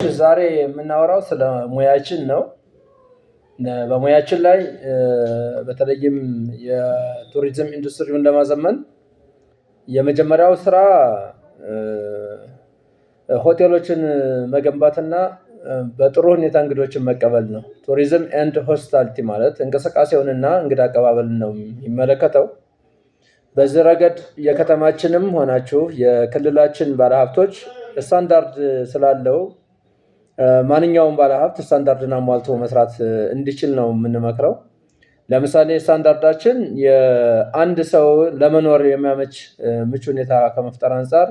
ዛሬ የምናወራው ስለ ሙያችን ነው። በሙያችን ላይ በተለይም የቱሪዝም ኢንዱስትሪውን ለማዘመን የመጀመሪያው ስራ ሆቴሎችን መገንባትና በጥሩ ሁኔታ እንግዶችን መቀበል ነው። Tourism and hospitality ማለት እንቅስቃሴውንና እንግዳ አቀባበልን ነው የሚመለከተው። በዚህ ረገድ የከተማችንም ሆናችሁ የክልላችን ባለሀብቶች ስታንዳርድ ስላለው ማንኛውም ባለሀብት ስታንዳርድን አሟልቶ መስራት እንዲችል ነው የምንመክረው። ለምሳሌ ስታንዳርዳችን የአንድ ሰው ለመኖር የሚያመች ምቹ ሁኔታ ከመፍጠር አንጻር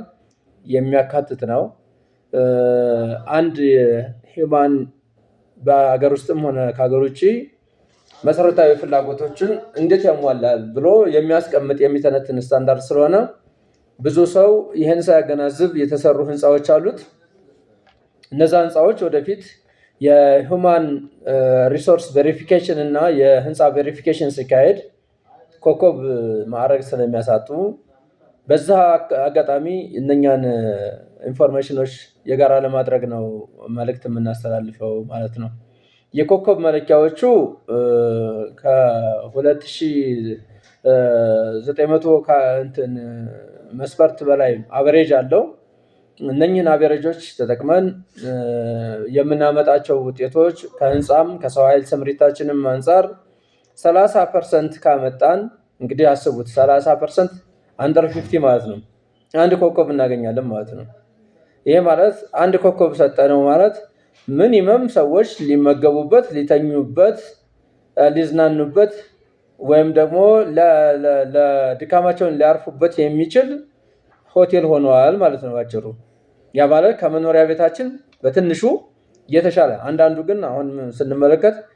የሚያካትት ነው። አንድ human በሀገር ውስጥም ሆነ ከሀገር ውጭ መሰረታዊ ፍላጎቶችን እንዴት ያሟላል ብሎ የሚያስቀምጥ፣ የሚተነትን ስታንዳርድ ስለሆነ ብዙ ሰው ይህን ሳያገናዝብ የተሰሩ ህንፃዎች አሉት። እነዛ ህንፃዎች ወደፊት የ human resource verification እና የህንፃ verification ሲካሄድ ኮከብ ማዕረግ ስለሚያሳጡ በዛ አጋጣሚ እነኛን information ኖች የጋራ ለማድረግ ነው መልእክት የምናስተላልፈው ማለት ነው። የኮከብ መለኪያዎቹ ከ2900 እንትን መስፈርት በላይ average አለው። እነኝህን average ኦች ተጠቅመን የምናመጣቸው ውጤቶች ከህንፃም ከሰው ኃይል ስምሪታችንም አንጻር 30% ካመጣን፣ እንግዲህ አስቡት፣ 30% under 50 ማለት ነው። አንድ ኮከብ እናገኛለን ማለት ነው። ይሄ ማለት አንድ ኮከብ ሰጠነው ማለት minimum ሰዎች ሊመገቡበት፣ ሊተኙበት፣ ሊዝናኑበት ወይም ደግሞ ለድካማቸውን ሊያርፉበት የሚችል ሆቴል ሆነዋል ማለት ነው ባጭሩ። ያ ማለት ከመኖሪያ ቤታችን በትንሹ የተሻለ፣ አንዳንዱ ግን አሁን ስንመለከት